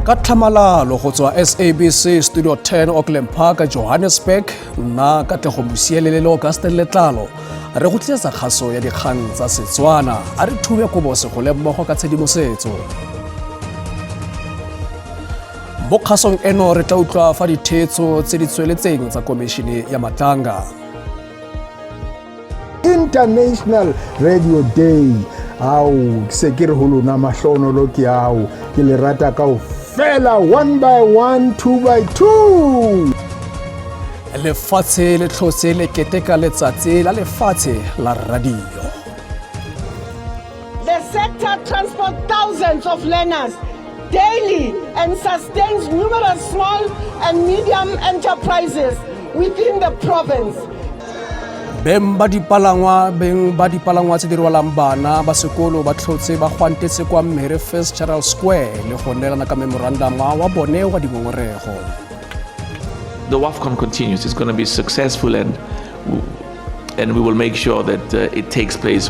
Ka tlhamalalo go tswa SABC Studio 10 Auckland Park, Johannesburg, nna Katlego Mosielele le Augustin Letlalo re go tlisetsa kgaso ya dikgang tsa Setswana. A re thube kobo segole mmogo ka tshedimosetso. Mo kgasong eno re tla utlwa fa ditheetso tse di tsweletseng tsa komišene ya Matlanga. International Radio Day. Ao, se ke re ho lona mahlonolo ke ao, ke le rata kao fela, one by one, two by two. Lefatshe le tlhotse le keteka letsatsi la lefatshe la radio. The sector transports thousands of learners daily and sustains numerous small and medium enterprises within the province. Beng ba dipalangwa tse di rwalang bana ba sekolo ba tlhotse ba gwantetse kwa Mary Fitzgerald Square le go neelana ka memorandum wa bone wa dingongorego. The WAFCON continues. It's going to be successful and we will make sure that it takes place.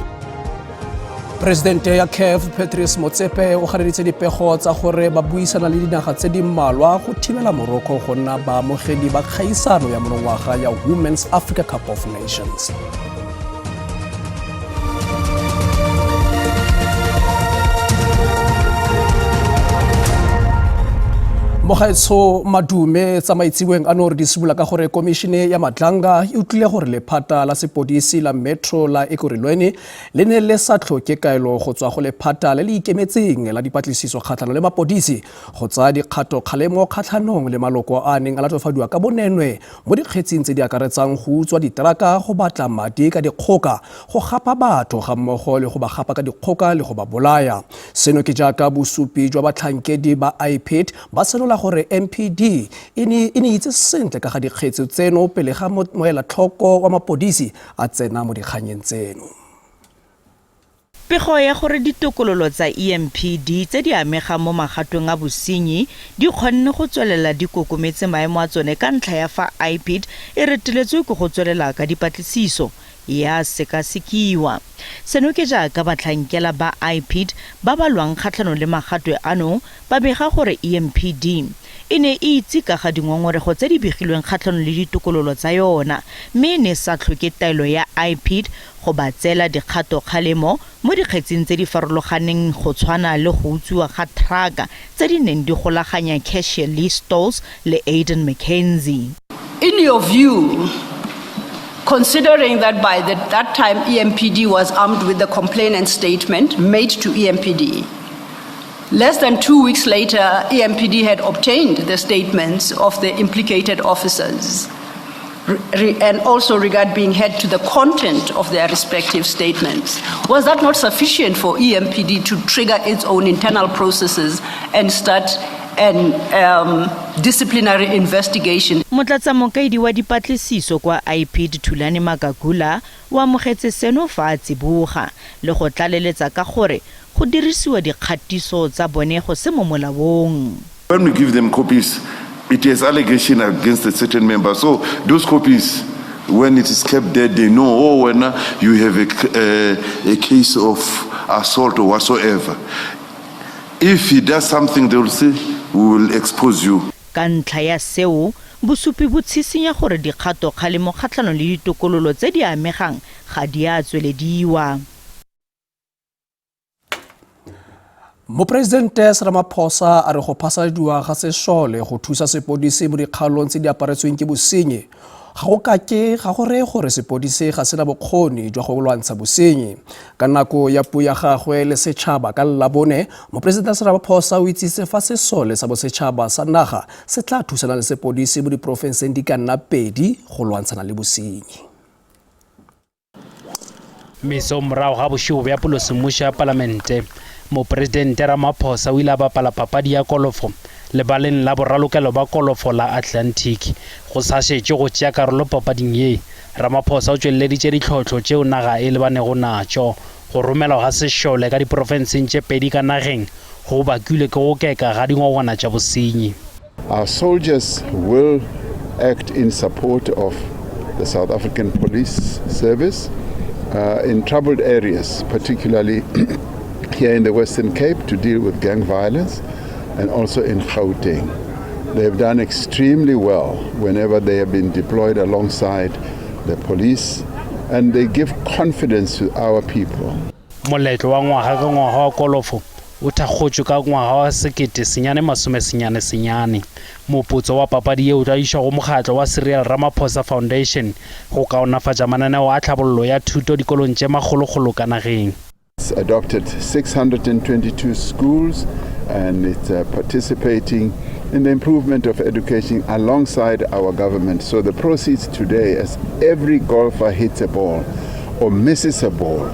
Presidente ya CAF Patrice Motsepe o ganeditse dipego tsa gore ba buisana le dinaga tse di mmalwa go thibela Morocco go nna baamogedi ba kgaisano ya monongwaga ya Women's Africa Cup of Nations. Mogaetsho madume tsa maitsiweng ano re di simolola ka gore komišene ya Matlanga e utlwile gore lephata la sepodisi la Metro la Ekurhuleni le ne le sa tlhoke kaelo go tswa go lephata le le ikemetseng la dipatlisiso kgatlhanong le mapodisi go tsaya dikgato kgalemo kgatlhanong le maloko a a neng a latofadiwa ka bonenwe mo dikgetsing tse di akaretsang go utswa diteraka, go batla madi ka dikgoka, go gapa batho ga mmogo le go ba gapa ka dikgoka le go ba bolaya. Seno ke jaaka bosupi jwa batlhankedi ba IPID ba senola gore MPD e ne itse sentle ka ga dikgetsi tseno pele ga moelatlhoko wa mapodisi a tsena mo dikganyeng tseno. Pego ya gore ditokololo tsa EMPD tse di amegang mo magatong a bosenyi di kgonne go tswelela di kokometse maemo a tsone ka ntlha ya fa IPID e reteletswe ke go tswelela ka dipatlisiso ya sekasekiwa. Seno ke jaaka batlhankela ba IPID ba ba lwang kgatlhanong le magatwe ano ba bega gore EMPD e ne e itse ka ga dingongorego tse di begilweng kgatlhanong le ditokololo tsa yona mme e ne sa tlhoke taelo ya IPID go ba tseela dikgato kgalemo mo dikgetsing tse di farologaneng go tshwana le go utswiwa ga trucka tse di neng di golaganya Cashier Lee Stols le Aiden McKenzie. In your view, considering that by that time EMPD was armed with the complainant statement made to EMPD, less than 2 weeks later, EMPD had obtained the statements of the implicated officers and also regard being had to the content of their respective statements. Was that not sufficient for EMPD to trigger its own internal processes and start an disciplinary investigation? Motlatsamokaedi wa dipatlisiso kwa IPID Thulani Magagula o amogetse seno fa a tsiboga le go tlaleletsa ka gore go dirisiwa dikgatiso tsa bone go se mo molaong. When we give them copies, it is allegation against a certain member. So those copies, when it is kept there, they know, oh, when you have a case of assault or whatsoever. If he does something, they will say, "We will expose you." Ka ntlha ya seo, bosupi bo tshisinya gore dikgato kgalemo kgatlhanong le ditokololo tse di amegang ga di a tswelediwa. Moporesidente Ramaphosa a re go phasaladiwa ga sesole go thusa sepodisi mo dikgaolong tse di aparetsweng ke bosenyi ga go kake ga go reye gore sepodisi ga sena bokgoni jwa go lwantsha bosenyi. Ka nako ya puo ya gagwe le setšhaba ka Labone, Moporesidente Ramaphosa o itsise fa sesole sa bosetšhaba sa naga se tla thusana le sepodisi mo diporofenseng di ka nna pedi go lwantshana le bosenyi. Mesong morago ga bošego bja pulosemmušo ya palamente, Moporesidente Ramaphosa o ile a bapala papadi ya kolofo lebaleng la boralokelo ba kolofo la Atlantic. Go sa šetše go tšea karolo papading ye, Ramaphosa o tšweleleditše ditlhohlo tšeo naga e lebanego natšo. Go romelwa ga sešole ka diporofenseng tše pedi ka nageng go bakilwe ke go keka ga dingongwana tša bosenyi. Our soldiers will act in support of the South African Police Service in troubled areas, particularly here in the Western Cape, to deal with gang violence. and also in Gauteng. They have done extremely well whenever they have been deployed alongside the police, and they give confidence to our people. Moletlo wa ngwaga ka ngwaga wa kolofo o thakgotšwe ka ngwaga wa 1999. Moputso wa papadi ye o tla išwa go mokgatlo wa Cyril Ramaphosa Foundation go kaonafatša mananeo a tlhabollo ya thuto dikolong tše makgolokgolo ka nageng. It's adopted 622 schools and it's participating in the improvement of education alongside our government. So the proceeds today, as every golfer hits a ball or misses a ball,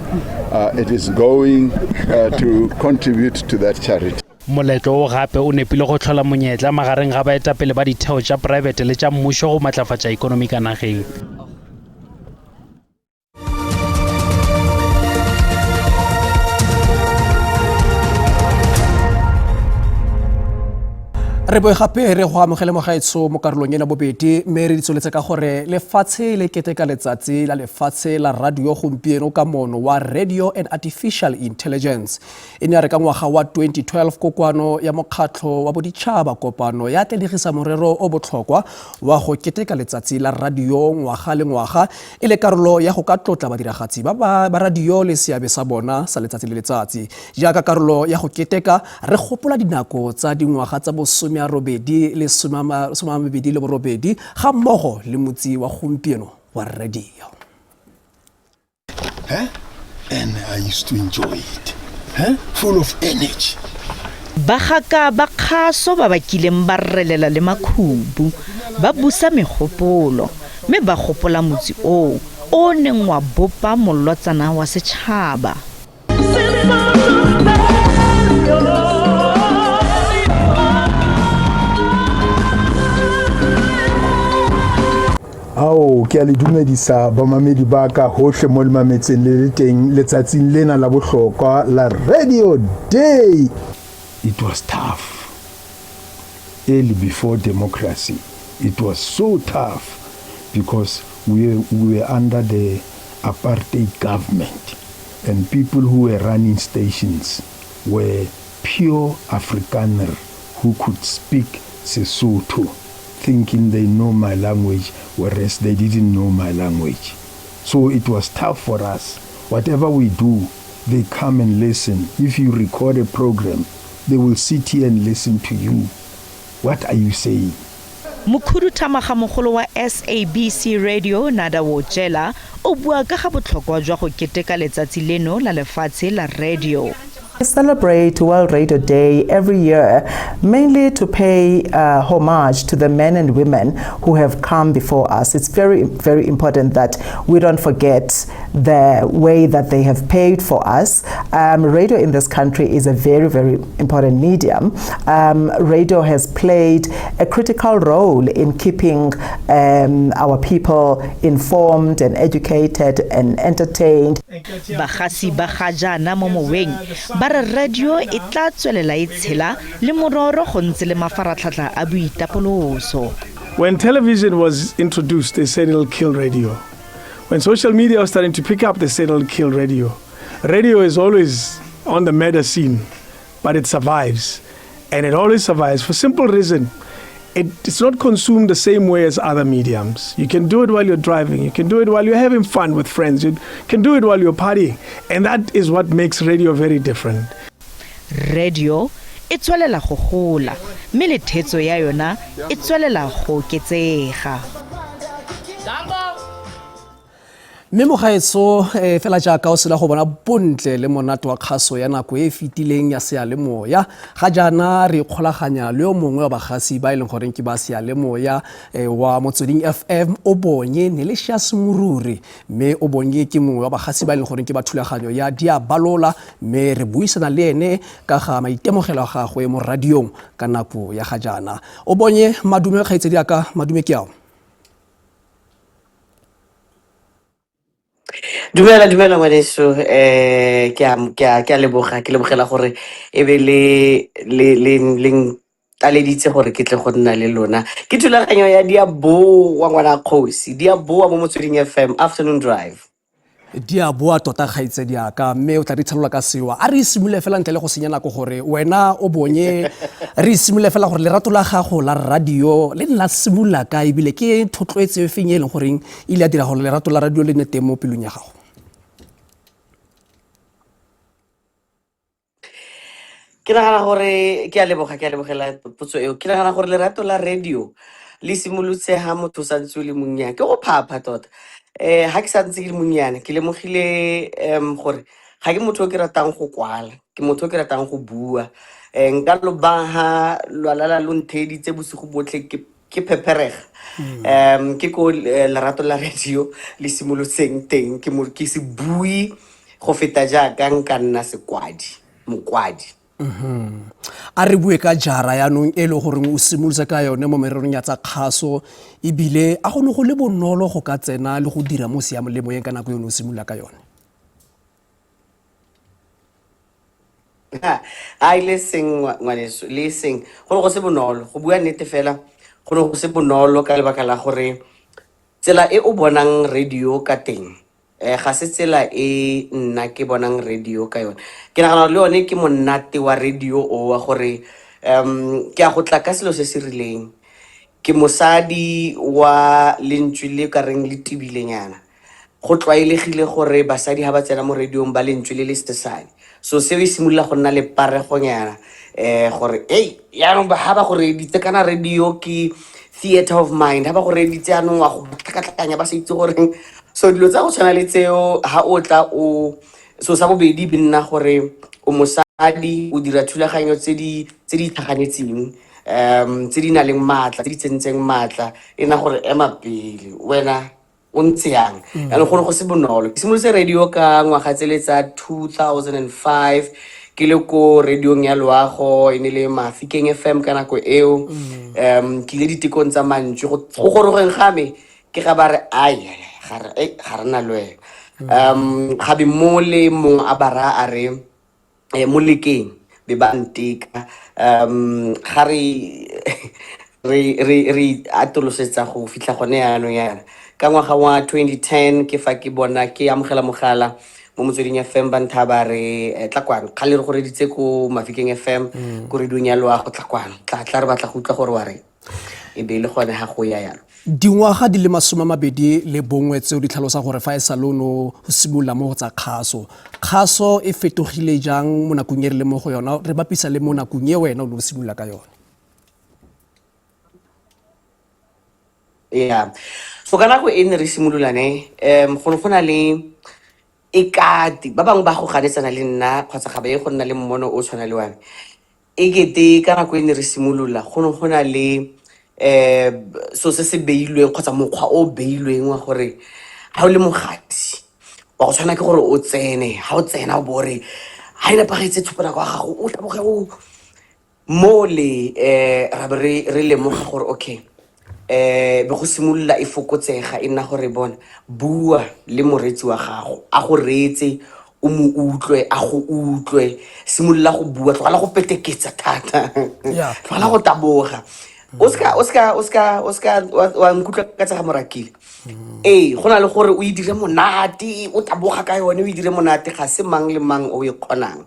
it is going to contribute to that charity. Moletlo wo gape o nepile go hlola monyetla magareng ga baetapele ba ditheo tša praebete le tša mmušo go matlafatša ekonomi ka nageng. Re boe gape re go amogele mogaetsho mo karolong ena bobedi, mme re di tsweletse ka gore lefatshe le keteka letsatsi la lefatshe la radio gompieno ka mono wa Radio and Artificial Intelligence. E ne ya re ka ngwaga wa 2012 kokoano ya mokgatlho wa boditšhaba kopano ya atlegisa morero o botlhokwa wa go keteka letsatsi la radio ngwaga le ngwaga e le karolo ya go ka tlotla badiragatsi ba ba radio le seabe sa bona sa letsatsi le letsatsi. Jaaka karolo ya go keteka re gopola dinako tsa dingwaga tsa bosome a robedi le 28 ga mmogo le motsi wa gompieno wa radio. And I used to enjoy it. Full of energy. Bagaka ba kgaso ba ba kileng ba relela le makhubu ba busa megopolo mme ba gopola motsi oo o neng wa bopa molotsana wa setšhaba. Ao, ke a le dumedisa bamamedi ba ka hohle mo le mametseng le le teng letsatsing lena la bohlokwa la Radio Day. It was tough. Early before democracy, it was so tough because we were under the apartheid government and people who were running stations were pure Afrikaner who could speak Sesotho, thinking they know my language, whereas they didn't know my language. So it was tough for us. Whatever we do, they come and listen. If you record a program, they will sit here and listen to you. What are you saying? Mokhuduthamagamogolo wa SABC Radio Nada Wotshela o bua ka ga botlhokwa jwa go keteka letsatsi leno la lefatshe la radio. We celebrate World Radio Day every year, mainly to pay homage to the men and women who have come before us. It's very, very important that we don't forget the way that they have paid for us. Radio in this country is a very, very important medium. Radio has played a critical role in keeping our people informed and educated and entertained. Bagasi ba ga jaana mo moweng ba re radio e tla tswelela e tshela le mororo go ntse le mafaratlhatlha a boitapoloso. When television was introduced, they said it'll kill radio. When social media was starting to pick up, they said it'll kill radio. Radio is always on the meta scene, but it survives. And it always survives for simple reason. It's not consumed the same way as other mediums. You can do it while you're driving. You can do it while you're having fun with friends. You can do it while you're partying. And that is what makes radio very different. Radio e tswelela go gola, mme le thetso ya yona e tswelela go oketsega. Mme mogaetso fela jaaka o sela go bona bontle le monate wa kgaso ya nako e fetileng ya seyalemoya, ga jaana re ikgolaganya le yo mongwe wa bagasi ba e leng goreng ke ba seyalemoya wa Motsweding FM, o bonye Nelicious Moruri. Mme o bonye ke mongwe wa bagasi ba e leng goreng ke ba thulaganyo ya Diabalola, mme re buisana le ene ka ga maitemogelo a gagwe mo radiong ka nako ya ga jaana. O bonye, madume kgaitsedi aka, madume ke ao. Dumela, dumela ngwaneso, ke a leboga, ke lebogela gore e be le le le le ntaleditse gore ke tle go nna le lona. Ke thulaganyo ya Diaboa ngwana kgosi, Diaboa mo Motsweding FM Afternoon Drive. Di a boa tota kgaitsedi aka, mme o tla re tshalola ka sewa. A re simolole fela ntle le go senya nako gore wena o bonye, re simolole fela gore lerato la gago la radio le ne la simolola kae, ebile ke thotloetso e feng e leng goreng e ile ya dira gore lerato la radio le nne teng mo pelong ya gago? Ke nagana gore ke a leboga, ke a lebogela potso eo. Ke nagana gore lerato la radio le simolotse ha motho o santse o le monnyane, ke go phapha tota. Ha ke santse ke le monnyane ke lemogile gore ga ke motho o ke ratang go kwala, ke motho o ke ratang go bua. Nka lo baha lwa lala lo ntheeditse bosigo botlhe ke ke phepherega. Ke ko lerato la radio le simolotseng teng, ke mo ke se bui go feta jaaka nka nna sekwadi, mokwadi. A re bue ka jara yaanong e le goreng o simolotse ka yone mo mererong ya tsa kgaso, ebile a go ne go le bonolo go ka tsena le go dira mo seyalemoyeng ka nako e o ne o simolola ka yone? Ai, le seng ngwaneso, le seng. Go ne go se bonolo, go bua nnete fela, go ne go se bonolo ka lebaka la gore tsela e o bonang radio ka teng ga se tsela e nna ke bonang radio ka yone. Ke nagana gore le yone ke monate wa radio o wa gore ke a go tla ka selo se se rileng. Ke mosadi wa lentswe le ka reng le tibilenyana. Go tlwaelegile gore basadi ha ba tsena mo radiong ba lentswe le le sesane. So seo e simolola go nna le paregonyana gore ei yaanong ha ba go reeditse, kana radio ke theatre of mind, ha ba go reeditse yaanong wa go tlhakatlhakanya ba sa itse goreng. So dilo tsa go tshwana le tseo ha o tla o, so sa bobedi be nna gore o mosadi o dira thulaganyo tse di tse di itlhaganetseng, tse di nang le maatla, tse di tsentseng maatla, e nna gore ema pele wena o ntse yang. Jaanong go ne go se bonolo. Ke simolotse radio ka ngwaga tsele tsa 2005, ke le ko radiong ya loago, e ne le Mafikeng FM ka nako eo. Ke ile ditekong tsa mantswe, go gorogeng ga me ke ga ba re ai, ai, ai, ga re, ei, ga re na le wena. Ga be mo le mongwe a ba raya a re, mo lekeng be ba nteka. Ga re re re re atolosetsa go fitlha gone yaanong yana ka ngwaga wa 2010 ke fa ke bona ke amogela mogala mo Motsweding FM, ba ntha ba re, tla kwano, kgale re go reditse ko Mafikeng FM, ko radiong ya loago, tla kwano, tla tla re batla go utlwa gore wa reng. E be e le gone ga go ya yalo. Dingwaga di le 21 tseo di tlhalosa gore fa e sa le o ne o simolola mo go tsa kgaso, kgaso e fetogile jang mo nakong e re leng mo go yona re bapisa le mo nakong e wena o ne o simolola ka yone? Yeah. So ka nako e ne re simolola ne, go ne go na le e kate ba bangwe ba go ganetsana le nna kgotsa ga ba ye go nna le mmono o tshwana le wa me. E kete ka nako e ne re simolola go ne go na le so se se beilweng kgotsa mokgwa o beilweng wa gore ga o le mogati wa go tshwana ke gore o tsene, ga o tsena o bo re ga e nepagetse tshupanako ya gago o taboge o mole. Ra be re re lemoga gore okay, be go simolola e fokotsega, e nna gore bona bua le moreetsi wa gago, a go reetse, o mo utlwe, a go utlwe, simolola go bua, tlogela go peteketsa thata, tlogela go taboga, o seka o seka o seka o seka wa nkutlwa ka tsa ga Morakile. Ee, go na le gore o e dire monate, o taboga ka yone, o e dire monate, ga se mang le mang o e kgonang.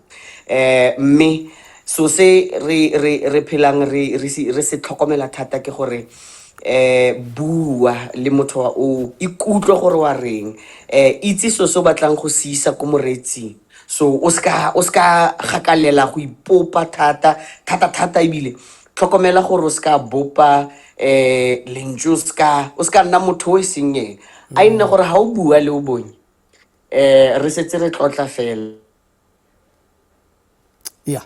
Mme so se re re re phelang re re se re se tlhokomela thata ke gore bua le motho wa o ikutlwe gore wa reng, itse so se o batlang go se isa ko moreetsing. So o seka o seka gakalela go ipopa thata thata thata, ebile tlhokomela gore o seka bopa lentswe, o seka o seka nna motho o e seng ene. A e nne gore ga o bua le o bonye re setse re tlotla fela. Ya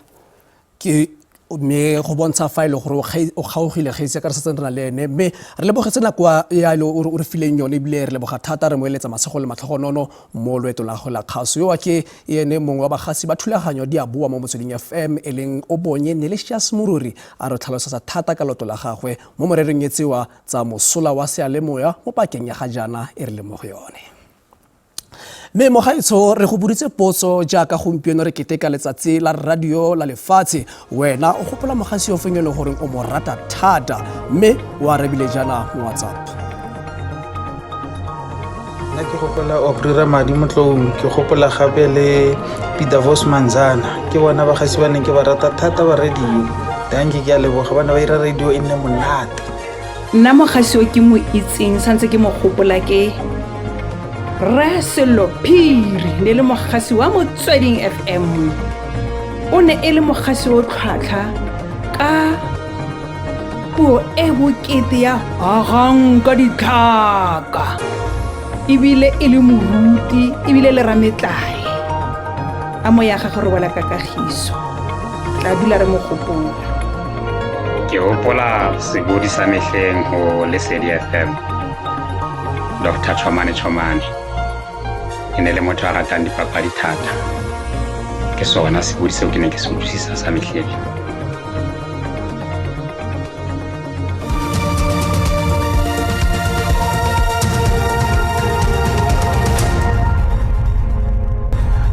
ke mme go bontsha fa e le gore o kgaogile kgaitse ka re setseng re na le ene, mme re lebogetse nako ya le o re fileng yone, ebile re leboga thata, re mo eletsa masego le matlhogonono mo loeto la gagwe la kgaso. Yo ke ene mongwe wa bagasi ba thulaganyo di a boa mo Motsweding FM, e leng o bonye Nelicious Moruri, a re tlhalosetsa thata ka loeto la gagwe mo morerong e tsewa tsa mosola wa seyalemoya mo pakeng ya ga jaana e re leng mo go yone. Mme mogaetsho re go boditse potso jaaka gompieno re keteka letsatsi la radio la lefatshe, wena o gopola mogasi o feng e leng goreng o mo rata thata? Mme o arabile jaana mo WhatsApp. Nna ke gopola Aubrey Ramadi Motloung, ke gopola gape le Peter Vos Manzana. Ke bona bagasi ba neng ke ba rata thata ba radio. Dankie, ke a leboga, ba ne ba ira radio e nne monate. Nna mogasi o ke mo itseng santse ke mo gopola ke Rre Sello Phiri, ne le mogasi wa Motsweding FM. O ne e le mogasi o tlhwatlhwa ka puo e bokete ya agang ka ditlhaka, ebile e le moruti, ebile le rametlae. A moya gagwe robala ka kagiso, tla dula re mo gopola. Ke hopola sebodi sa mehleng ho Lesedi FM, Dr. Chomane Chomane. E ne le motho a ratang dipapadi thata. Ke sona sebodi seo ke ne ke se utlwisisa sa mehleng.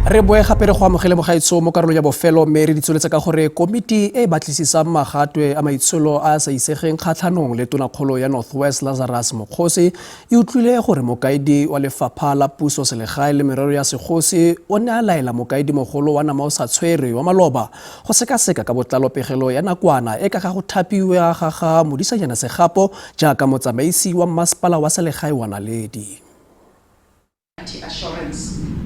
Re boe gape re go amogele mogaetsho mo karolong ya bofelo, mme re di tsweletsa ka gore komiti e e batlisisang magatwe a maitsholo a a sa isegeng kgatlhanong le tonakgolo ya North West Lazarus Mokgosi e utlwile gore mokaedi wa lefapha la puso selegae le merero ya segosi o ne a laela mokaedimogolo wa nama o sa tshwerwe wa maloba go sekaseka ka botlalo pegelo ya nakwana e ka ga go thapiwa ga ga Modisanyana Segapo jaaka motsamaisi wa mmasepala wa selegae wa Naledi.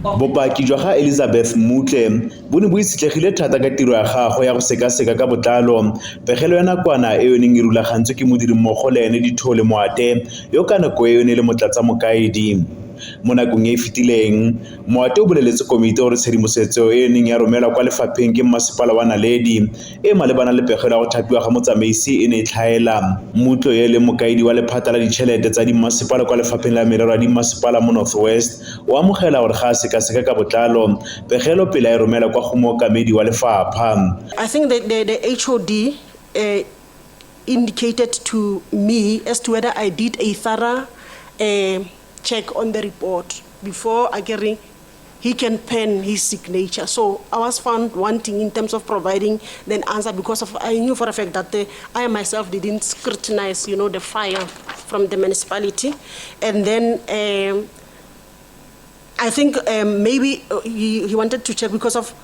Bopaki jwa ga Elizabeth Mmutle bo ne bo itshetlegile thata ka tiro ya gagwe ya go sekaseka ka botlalo pegelo ya nakwana e e neng e rulagantswe ke modirimmogo le ene Dithole Moate, yo ka nako eo e ne e le motlatsamokaedi. Mo nakong e e fetileng, Moate o boleletse komiti gore tshedimosetso e e neng ya romelwa kwa lefapheng ke mmasepala wa Naledi e malebana le pegelo ya go thapiwa ga motsamaisi e ne e tlhaela. Mmutle, yo e leng mokaedi wa lephata la ditšhelete tsa dimmasepala kwa lefapheng la merero ya dimmasepala mo North West, o amogela gore ga a sekaseka ka botlalo pegelo pele a e romela kwa go mookamedi wa lefapha. I think the HOD indicated to me as to whether I did a thorough check on the report before I get he can pen his signature. So I was found wanting in terms of providing the answer because of I knew for a fact that I myself didn't scrutinize, the file from the municipality. And then I think maybe he wanted to check because of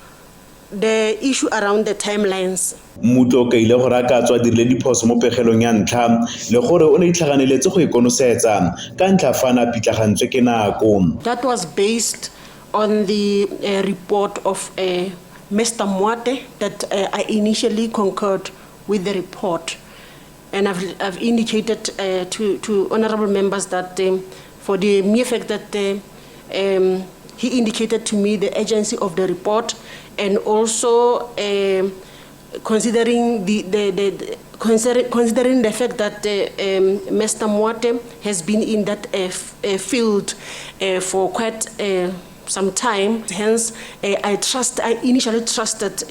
the issue around the timelines. Mmutle o kaile gore a ka tswa a dirile diphoso mo pegelong ya ntlha le gore o ne itlhaganeletse go e konosetsa ka ntlha fa a ne a pitlagantswe ke nako. That was based on the report of Mr. Moate that I initially concurred with the report. And I've indicated to honorable members that for the mere fact that he indicated to me the urgency of the report, and also considering the fact that Mr. Moate has been in that field for quite some time. Hence, I initially trusted,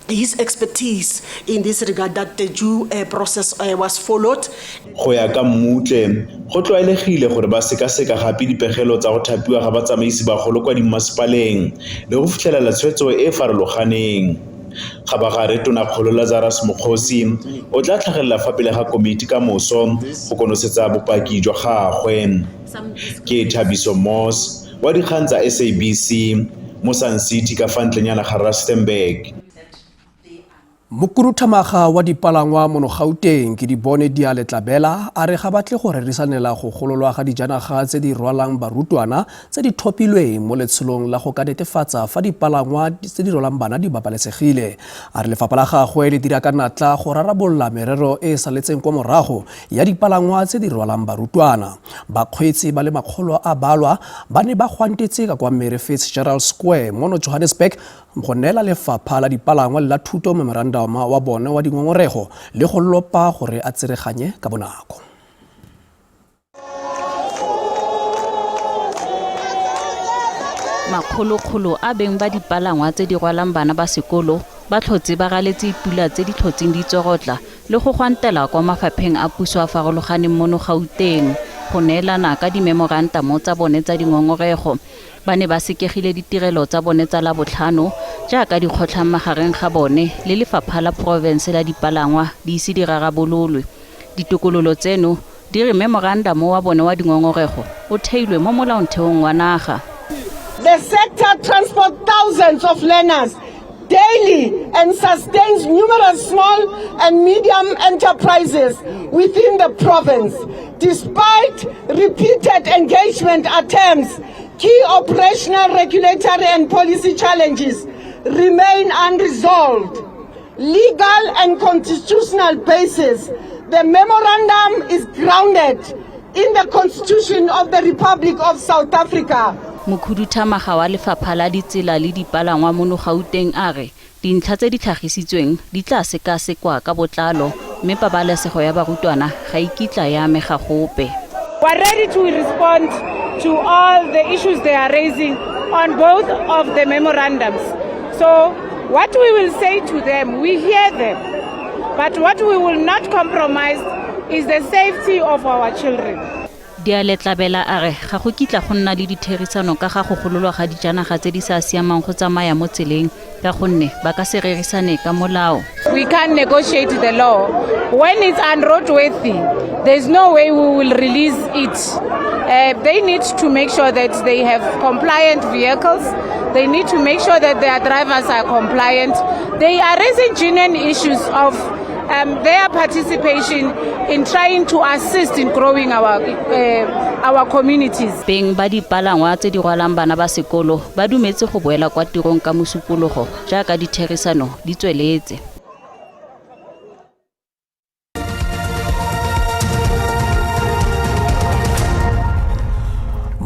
his expertise in this regard, that the due process was followed. Go ya ka Mmutle, go tlwaelegile gore ba sekaseka gape dipegelo tsa go thapiwa ga batsamaisi bagolo kwa dimmasepaleng le go fitlhelela tshwetso e e farologaneng. Kgabagare Tonakgolo Lazarus Mokgosi o tla tlhagelela fa pele ga komiti ka moso go konosetsa bopaki jwa gagwe. Ke Thabiso Moss wa dikgang tsa SABC mo Sun City ka fa ntlenyana ga Rustenburg. Mokhuduthamaga wa dipalangwa mono Gauteng ke Dibone Diale-Tlabela a re ga batle go rerisanela go gololwa ga dijanaga tse di rwalang barutwana tse di thopilweng mo letsholong la go ka netefatsa fa dipalangwa tse di rwalang bana di babalesegile. A re lefapha la gagwe le dira ka natla go rarabolola merero e e saletseng kwa morago ya dipalangwa tse di rwalang barutwana. Bakgweetsi ba le makgolo a balwa ba ne ba gwantetse ka kwa Mary Fitzgerald Square mono Johannesburg go neela lefapha la dipalangwa le la thuto memorandum wa bone wa dingongorego le go lopa gore a tsereganye ka bonako. Makgolokgolo a beng ba dipalangwa tse di rwalang bana ba sekolo ba tlhotse ba raletse dipula tse di tlhotseng di tsorotla le go gwantela kwa mafapheng a puso a farologaneng mono Gauteng go neelana ka dimemorantamo tsa bone tsa dingongorego. Ba ne ba sekegile ditirelo tsa bone tsa Labotlhano jaaka dikgotlhang magareng ga bone le lefapha la porofense la dipalangwa di ise di rarabololwe. Ditokololo tseno Di re memorandamo wa bone wa dingongorego o theilwe mo molaotheong wa naga. The sector transports thousands of learners daily and sustains numerous small and medium enterprises within the province. Despite repeated engagement attempts, key operational, regulatory and policy challenges remain unresolved. Legal and constitutional basis. The memorandum is grounded in the Constitution of the Republic of South Africa. Mokhuduthamaga wa Lefapha la Ditsela le Dipalangwa mono Gauteng a re dintlha tse di tlhagisitsweng di tla sekasekwa ka botlalo mme pabalesego ya barutwana ga e kitla ya amega gope. We are ready to respond to all the issues they are raising on both of the memorandums. So what we will say to them, we hear them. But what we will not compromise is the safety of our children. Dialetlabela a re ga go kitla go nna le ditherisano ka ga go gololwa ga dijanaga tse di sa siamang go tsamaya mo tseleng ka gonne ba ka se rerisane ka molao. We can't negotiate the law. When it's unroadworthy, there's no way we will release it. They need to make sure that they have compliant vehicles. They need to make sure that their drivers are compliant. They are raising genuine issues of their participation in trying to assist in growing our communities. Beng ba dipalangwa tse di rwalang bana ba sekolo ba dumetse go boela kwa tirong ka Mosupologo jaaka ditherisano di tsweletse.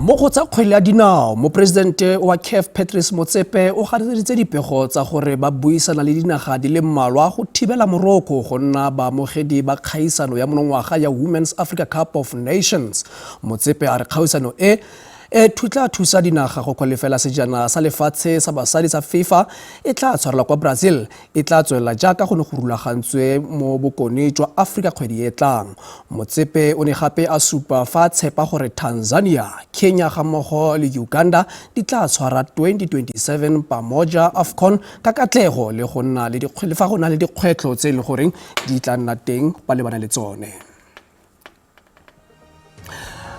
Mo go tsa kgwele ya dinao, moporesidente wa CAF Patrice Motsepe o gateleditse dipego tsa gore ba buisana le dinaga di le mmalwa go thibela Morocco go nna baamogedi ba kgaisano ya monongwaga ya Women's Africa Cup of Nations. Motsepe a re kgaisano e e tla thusa dinaga go qualifela sejana sa lefatshe sa basadi sa FIFA e tla tshwarelwa kwa Brazil e tla tswelela jaaka go ne go rulagantswe mo bokone jwa Aforika kgwedi e tlang. Motsepe o ne gape a supa fa tshepa gore Tanzania, Kenya ga mmogo le Uganda di tla tshwara 2027 Pamoja AFCON ka katlego le go nna le le fa go na le dikgwetlho tse e leng goreng di tla nna teng ba lebana le tsone.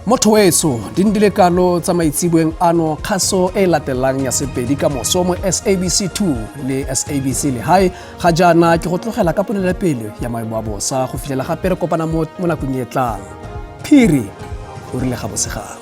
Motho wetso di ndile kalo tsa maitseboeng ano kgaso e latelang ya Sepedi ka moso mo SABC 2 le SABC Lehae. Ga jaana ke go tlogela ka ponelopele ya maemo a bosa go fitlhela gape re kopana mo nakong e tlang. Phiri o rile ga bosegare.